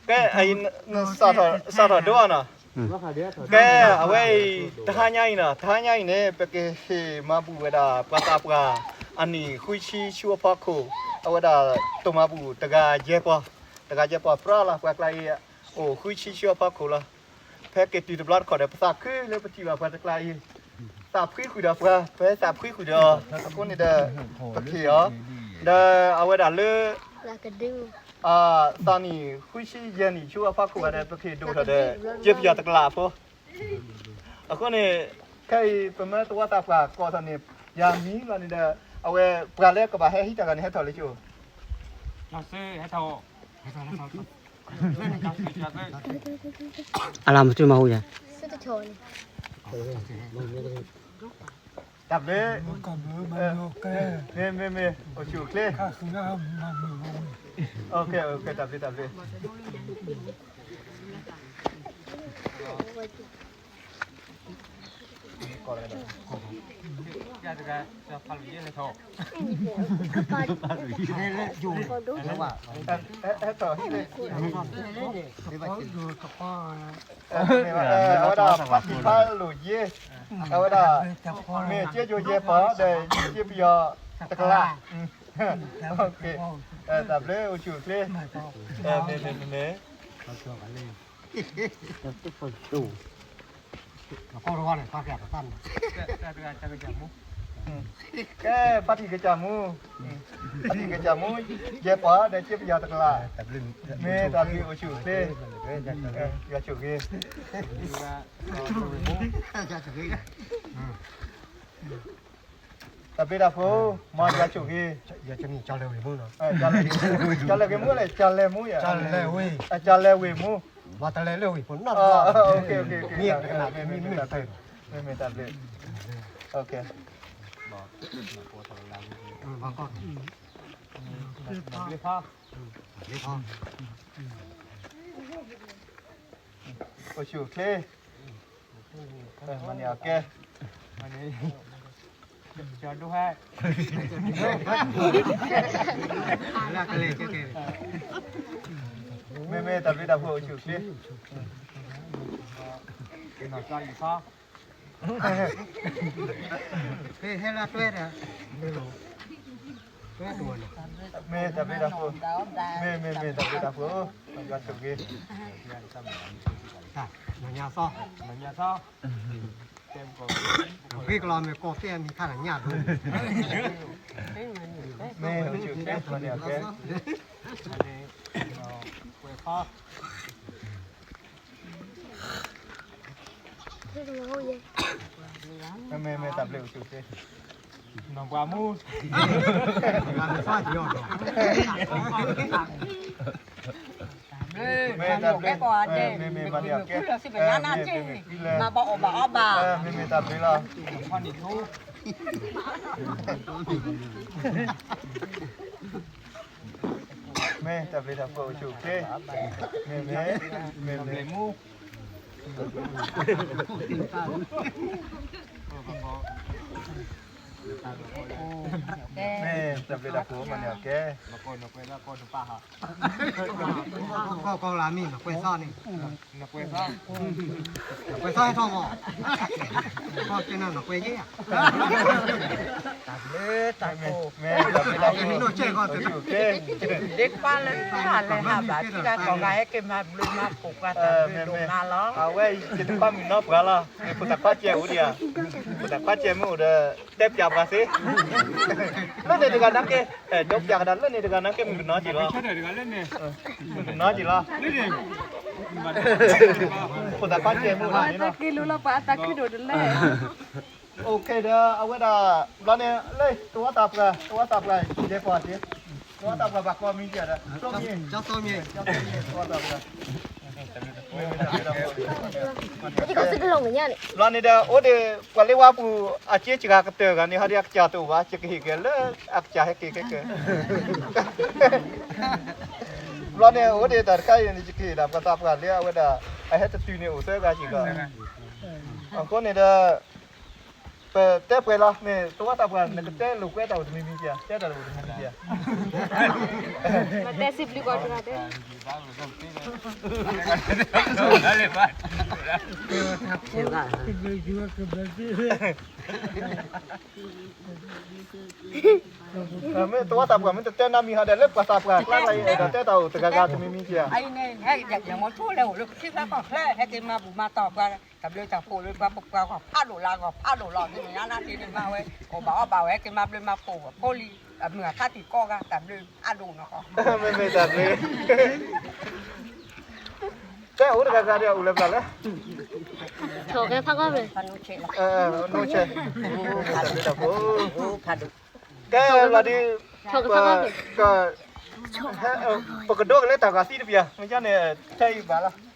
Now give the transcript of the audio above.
ကဲ စးထီၣ်ဒိအနီၤ, ကဲ အဝဲအံၤ တဟါညါအံၤနီၤ, တဟါညါအံၤန့ၣ် ပကဟ့ၣ်မၤဘူၣ်ဝဲဒၣ် ပှၤသးပှၢ် အနံၣ်ဃုဆံဆူအဖီခိၣ်, အဝဲဒၣ် တိၢ်မၤဘူၣ်တဂၤယဲၢ်ပီၤ, တဂၤယဲၢ်ပီၤပြးလီၤ, ပှၤကျါအံၤ အိၣ်ဃုဆံဆူအဖီခိၣ်လီၤ. ဖဲက့ၤတုၤတဘျီတခီၣ်ဒီး ပသးခုလၢပထံၣ်ဘၣ်ပှၤတကျါအံၤ, သးဖှံဃုာ်ဒီးပှၤ, ပသးဖှံဃုာ်ဒီးအီၤ, အဃိန့ၣ်ဒီး ပကဟ့ၣ်အီၤ, ဒီးအဝဲဒၣ်လၢ သးနံၣ်ဃုဆံယဲၢ်နံၣ်ဆူအဖီခိၣ်ဘၣ်ဒီး ပကဟ့ၣ်ဒိၣ်ထီၣ်ဒီး ကၠ့ပယီၤတကလးဖိ, အဃိန့ၣ် ခဲအံၤ ပမ့ၢ်သဝီသးပှၢ်ကိးထီၣ်န့ၣ် ယၤမံၤလီၤန့ၣ်ဒီး အဝဲပှၤလၢကဘၣ်ဟဲဟံးတၢ်ဂၤန့ၣ် ဟဲထီၣ်လၢကၠိ, အလၢမ့ၢ်တမၤဟူယၤ, တၢ်ဘျုး, မ့ၢ်မ့ၢ်မ့ၢ် အိၣ်ဆူၣ်အိၣ်ချ့, တၢ်ဘျုးတၢ်ဘျုး, အဝဲဒၣ်ဖးတံၢ်ဖးလိာ်ယ့, အဝဲဒၣ် မ့ၢ်ကၠ့ယိၤယဲၢ်ပီၤဒီး ကၠ့ပယီၤတကလး, တၢ်ဘျုးအိၣ်ဆူၣ်အိၣ်ချ့, မ့ၢ်မ့ၢ်မ့ၢ်မ့ၢ် ကဲ ဖါတံၢ်ကစၢ်မူ, ဖါတံၢ်ကစၢ်မူ, ယဲၢ်ပီၤဒီး ကၠ့ပယီၤတကလး, မ့ၢ်တၢ်ဘျုးအိၣ်ဆူၣ်အိၣ်ချ့, ယွၤဆိၣ်ဂ့ၤ, တၢ်ဘျုးတၢ်ဖှိၣ်, မ်ယွၤဆိၣ်ဂ့ၤ, ကၠီၤလဲၤဂ့ၤမူလဲၣ်, ကၠီၤလဲၤမူယၤ, ကၠီၤလဲၤဝ့ၢ်မူ, မ့ၢ်တကနၣ်မ့ၢ်မ့ၢ်တၢ်, မ့ၢ်မ့ၢ်တၢ်ဘျုး, အိၣ်ဆူၣ်အိၣ်ချ့, မၤန့ၢ်အီၤကဲ, ကၠီၤဒိၣ်ဟဲ, မ့ၢ်မ့ၢ်တၢ်ဘျုးတၢ်ဖှိၣ်အိၣ်ဆူၣ်အိၣ်ချ့, နီၢ်ကၠီၤယံၤဖီ ဟဲလၢတွဲဒီး, တွဲတဝီၤန့ၣ်, မ့ၢ်တၢ်ဘျုးတၢ်ဖှိၣ်, မ့ၢ်မ့ၢ်မ့ၢ်တၢ်ဘျုးတၢ်ဖှိၣ်, ယွၤဆိၣ်ဂ့ၤ, နီၢ်ညါသီ, နီၢ်ညါသီ, ဂ့ၤကလီၤမ့ၢ်ကီၢ်သ့ၣ်အမံၤခါနီၢ်ညါဒိၣ်, မ့ၢ်အိၣ်ဆူၣ်အိၣ်ချ့, မၤန့ၢ်အီၤကဲ, ကွဲးဖီ မ့မ့ၢ်တၢ်ဘျုးအိၣ်ဆူၣ်အိၣ်ချ့, နီၢ်ပှၤမူ, မ့ၢ်တၢ်ဘျုး, မ့မ့ၢ်မၤန့ၢ်အီၤကဲ, မ့မ့ၢ်တၢ်ဘျုးလီၤ, မ့ၢ်တၢ်ဘျုးတၢ်ဖှိၣ်အိၣ်ဆူၣ်အိၣ်ချ့, မ့မ့ၢ်, မ့မ့ၢ် မ့ၢ်တၢ်ဘျုးတၢ်ဖှိၣ်မၤန့ၢ်အီၤကဲ, ကီၢ်ကီၢ်လၢမံၤ နကွဲးသီန့ၣ်, နကွဲးသီဟဲထီၣ်မး, ကီၢ်ကဲနၤနကွဲးယဲၢ်ဧါ, တၢ်ဘျုးတၢ်ဖှိၣ်, မ့ၢ်တၢ်ဘျုးတၢ်ဖှိၣ်, ဒ်ခွါလၢဟးလဲၤဟးဘၣ်ထံဂၤကီၢ်ဂၤ ဟဲက့ၤမၤဘျုးမၤဖှိၣ်ပှၤတၢ်ဘျုးဒိၣ်မးလီၤ. အဝဲအံၤ ယတခွါမုၣ်နီတပှၤလီၤ, ဖိသၣ်ခွါစဲးအိၣ်ဒံးဧါ, ဖိသၣ်ခွါစဲးမ့ၢ်အိၣ်ဒီး တဲပၠးပှၤသ့, လၢန့ၣ်တဂၤနာ်က့, တဲပၠးကဒီးလၢန့ၣ်တဂၤနာ်က့ မုၣ်ကနီၤက့ၤလီၤ, မုၣ်ကနီၤက့ၤလီၤ, ဖိသၣ်ခွါစဲးမ့ၢ်အိၣ်ဒံးလီၤ, အိၣ်ခ့ဒီး အဝဲဒၣ် ဘျီန့ၣ် လၢသဝီသးပှၢ် သဝီသးပှၢ် ယဲၢ်ပီၤတ့ၢ်, သဝီသးပှၢ်ဘၣ်ကိးမံၤဒ်ဒီး သိမ့ၢ်, သဝီသးပှၢ်, ဘျီန့ၣ်ဒီး အိၣ်ဒံး ပှၤလၢဝါပူၤ အစ့စှၤကတၢၢ်ဂၤန့ၣ် ဟီဒံးအကစၢ်တအိၣ်ဘၣ် ယကဟ့ၣ်က့ၤလၢအကစၢ်ဟဲက့ၤခဲကၢၤ, ဘျီန့ၣ် အိၣ်ဒံးတၢ်တခါအံၤန့ၣ် ယကဟ့ၣ်ဒၣ်ပှၤသးပှၢ်လၢအဝဲဒၣ် အဟဲတတုၤန့ၣ်အိၣ်သၢဂၤစ့ၢ်ကီး, အဃိန့ၣ်ဒီး ပတဲပှဲၤလီၤန့ၣ် တဝီသးပှၢ် နကတဲလိာ်ကွဲတၢ်အိၣ်တမံၤမံၤဧါ, တဲတၢ်အိၣ်တမံၤမံၤဧါ. မတဲစံးဘျုးကီးတဂၤတဲ. မ့ၢ်တဝီသးပှၢ် မ့ၢ်တတဲနါမံၤဟီဒီး လၢပှၤသးပှၢ်ကျါကျါအံၤ အဲၣ်ဒိးတဲတၢ်အိၣ်တဂၤဂၤတမံၤမံၤဧါ. အံၤန့ၣ် ဟဲက့ၤမီၤဆိလဲၤအိၣ်လၢပထံဖျါကီၢ်ဖျါ ဟဲက့ၤမၤဘူၣ်မၤတီၢ်ပှၤ တၢ်ဘျုးတၢ်ဖှိၣ်လၢပှၤ ပပှၤဂီၢ်ဖးဒိၣ်လၢဂီၢ်ဖးဒိၣ်လီၤ ဒ်န့ၣ်ညါလၢ်ဒ်န့ၣ်မၤဝဲ အိၣ်ဘၣ်အီၣ်ဘၣ်ဝဲ ဟဲက့ၤမၤဘျုးမၤဖှိၣ်ဖိလံ အမုၢ်အဖါတံၢ်ကိးဂၤ တၢ်ဘျုးဖးဒိၣ်နီၤ. မ့မ့ၢ်တၢ်ဘျုး တဲအိၣ်တဂၤဂၤဒီး အိၣ်လၢပျၢ်လဲၣ်. ထီၣ်ကဲဖးကီၢ်ဖဲ နိဆဲ တၢ်ဘျုးတၢ်ဖှိၣ် ကဲလီၤဒုး ပကဒိက့ၤလၢတၢ်ဂီၤသံတပျၢ် မ့ၢ်ကန့ၣ် ထဲအံၤဘၣ်လီၤ.